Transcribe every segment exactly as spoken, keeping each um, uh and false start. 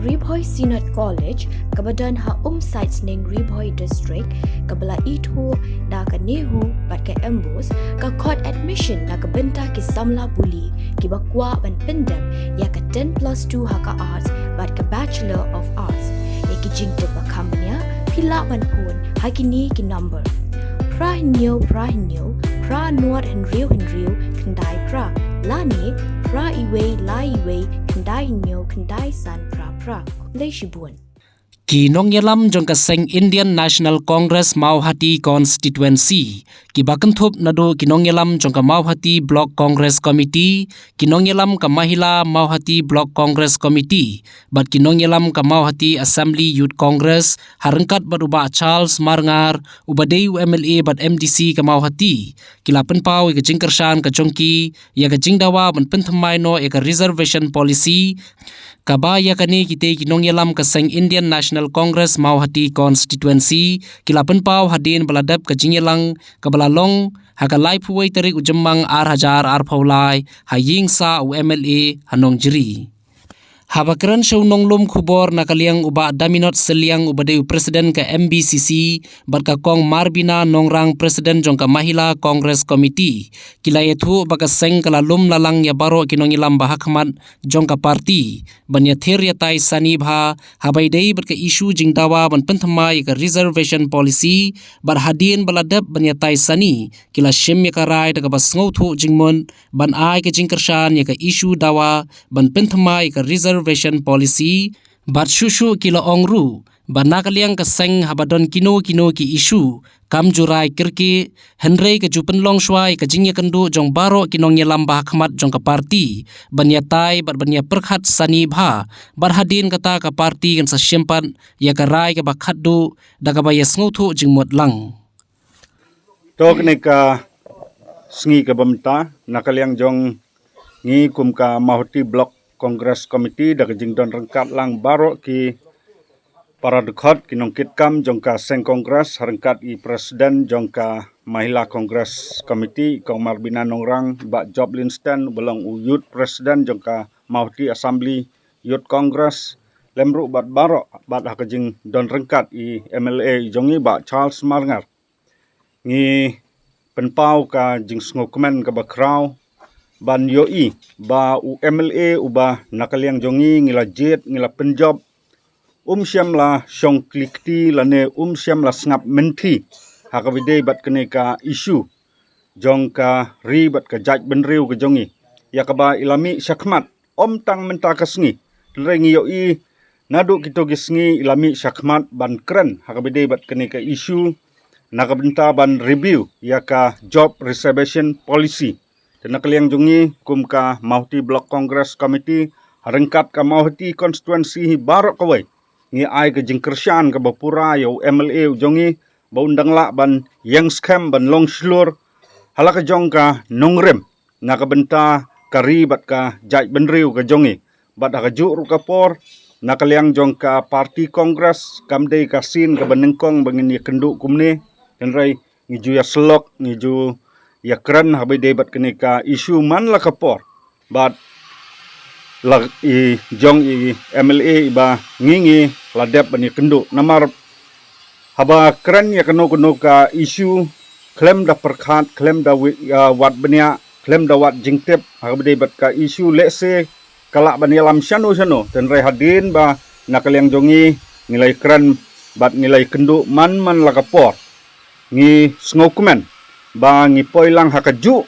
Ri Bhoi Synod College, kaba don ha Umsait Sning, Ri Bhoi District, kaba la ithuh da ka NEHU bad ka MBOSE, ka khot admission na ka bynta ki samla pule kiba kwah ban pyndep ïa ka ten plus two ha ka Arts bad ka Bachelor of Arts. Ïa ki jingtip ba kham bniah, phi lah ban phone ha kine ki number: phra hynñiew phra hynñiew phra nod hynriew hynriew khyndai phra, lane phra iwei lai iwei khyndai hynñiew khyndai san phra phra. Khublei shibun. Ki nongïalam jong ka seng Indian National Congress Mawhati Constituency, kiba kynthup naduh ki nongïalam jong ka Mawhati Block Congress Committee, ki nongïalam ka Mahila Mawhati Block Congress Committee, bad ki nongïalam ka Mawhati Assembly Youth Congress, ha ryngkat bad u Bah Charles Marngar, uba dei u MLA bad MDC ka Mawhati, ki la pynpaw ïa ka jingkyrshan ka jong ki ïa ka jingdawa ban pynthymmai noh ïa ka reservation policy, kaba ïa kane kitei ki nongïalam ka seng Indian National Congress Mawhati Constituency ki la pynpaw hadien ba la dep ka jingïalang kaba la long ha ka laiphew wei tarik u Jymmang ar hajar arphew lai, ha ïing sah u MLA ha Nongjri. Haba kren sha u nonglum khubor na ka liang u Bah Daminot Sylliang uba dei u President ka MBCC, bad ka Kong Marbina Nongrang, President jong ka Mahila Congress Committee, ki la ïathuh ba ka seng ka la lum la lang ïa baroh ki nongïalam ba hakhmat jong ka party ban ïathir ïatai sani bha haba ïadei bad ka issue jingdawa ban pynthymmai ïa ka reservation policy, bad hadien ba la dep ban ïatai sani, ki la shim ïa ka rai da kaba sngewthuh jingmut ban ai ka jingkyrshan ïa ka issue dawa ban pynthymmai ïa ka reservation policy. Bad shuh shuh ki la ong ruh ba na ka liang ka seng, haba don kino kino ki issue, kam ju rai kyrkieh, hynrei ka ju pynlong shuwa ïa ka jingïakynduh jong baroh ki nongïalam ba hakhmat jong ka party ban ïatai bad ban ïapyrkhat sani bha, bad hadien kata ka party kan sa shim pat ïa ka rai kaba khatduh da kaba ïasngewthuh jingmut lang. To kane ka sngi kaba mynta, na ka liang jong ngi kum ka Mawhati Block Congress Committee, da ka jingdon ryngkat lang baroh ki para dkhot, ki nongkitkam jong ka seng Congress, ha ryngkat i President jong ka Mahila Congress Committee, Kong Marbina Nongrang, Bah Job Linston uba long u Youth President jong ka Mawhati Assembly Youth Congress, lem ruh bad baroh, bad ha ka jingdon ryngkat i MLA jong ngi Bah Charles Marngar. Ngi pynpaw ka jingsngewkmen kaba khraw ban ïohi ba u MLA uba na ka liang jong ngi ngi la jied, ngi la pynjop, um shym la shong kli kti lane um shym la sngap mynthi ha kaba ïadei bad kane ka issue jong ka ri bad ka jaitbynriew ka jong ngi, ïa kaba i la mih shakhmat ym tang mynta ka sngi. Hynrei ngi ïohi naduh kito ki sngi i la mih shakhmat ban kren ha kaba ïadei bad kane ka issue na ka bynta ban review ïa ka job reservation policy. Te na ka liang jong ngi kum ka Mawhati Block Congress Committee, ha ryngkat ka Mawhati constituency hi baroh kawei, ngi ai ka jingkyrshan kaba pura ïa u MLA u jong ngi ba un dang lah ban ïeng skhem ban long shlur ha la ka jong ka nongrim na ka bynta ka ri bad ka jaitbynriew ka jong ngi. Bad ha kajuh ruh ka por, na ka liang jong ka party Congress, kam dei ka sien kaba nyngkong ba ngin ïakynduh kumne, hynrei ngi ju ïasyllok, ngi ju ïakren ha kaba ïadei bad kane ka issue man la ka por. Bad la i jong i MLA iba ngi ngi la dep ban ïakynduh. Namar haba kren ïa kano kano ka issue, khlem da pyrkhat, khlem da wi-, ah, wad bniah, khlem da wad jingtip ha kaba ïadei bad ka issue, lehse ka lah ban ïalam shano shano. Hynrei hadien ba na ka liang jong ngi ngi la ïakren bad ngi la ïakynduh man man la ka por, ngi sngewkmen ba ngi poi lang ha kajuh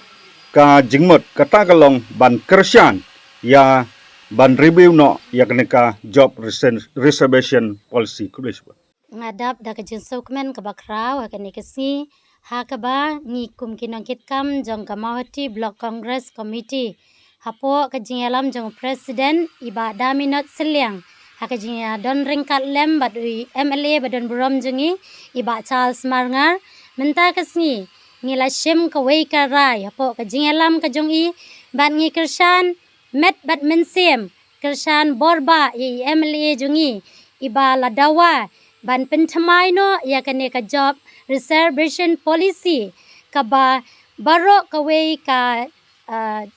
ka jingmut, kata ka long ban kyrshan ïa ban review noh ïa kane ka job resen-, reservation policy. Khublei shibun. Nga dap da ka jingsngewkmen kaba khraw ha kane ka sngi, ha kaba ngi kum ki nongkitkam jong ka Mawhati Block Congress Committee, hapoh ka jingïalam jong u President i Bah Daminot Sylliang, ha ka jingïadon ryngkat lem bad u MLA ba don burom jong ngi, i Bah Charles Marngar, mynta ka sngi ngi la shim kawei ka rai hapoh ka jingïalam ka jong i, bad ngi kyrshan met bad mynsiem, kyrshan bor bah ïa i MLA jong ngi iba la dawa ban pynthymmai noh ïa kane ka job reservation policy, kaba baroh kawei ka, ah,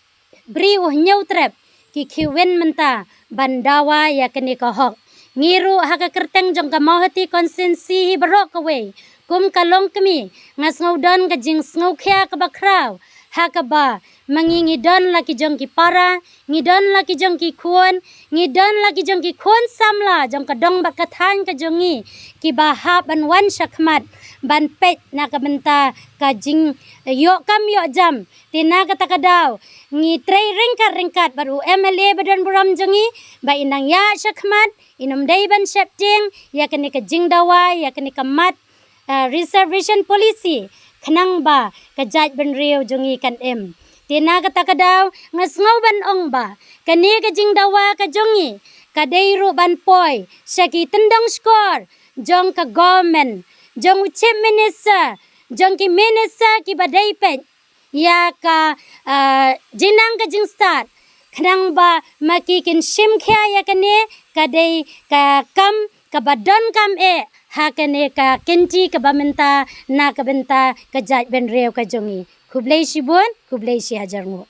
briew hynñiew trep ki khie win mynta ban dawa ïa kane ka hok. Ngi ruh ha ka kyrteng jong ka Mawhati constituency hi baroh kawei, kum ka longkmie, nga sngew don ka jingsngewkhia kaba khraw, ha kaba ma ngi ngi don la ki jong ki para, ngi don la ki jong ki khun, ngi don la ki jong ki khun samla jong ka dong bad ka thaiñ ka jong ngi, kiba hap ban wan shakhmat ban peit na ka bynta ka jingïoh kam ïoh jam. Te na kata ka daw ngi trei ryngkat ryngkat bad u M L A ba don burom jong ngi ba in nang ïaid shakhmat, in ym dei ban sheptieng ïa kane ka jingdawa ïa kane ka mat, ah, reservation policy, khnang ba ka jaitbynriew jong ngi kan im. Te na kata ka daw nga sngew ban ong ba kane ka jingdawa ka jong ngi ka dei ruh ban poi sha ki tyndong shkor jong ka government, jong u Chief Minister, jong ki minister kiba dei peit ïa ka, ah, jingnang ka jingstad, khnang ba ma ki kin shim khia ïa kane ka dei ka kam kaba donkam eh ha kane ka kynti kaba mynta na ka bynta ka jaitbynriew ka jong ngi. Khublei shibun, khublei shihajar nguh.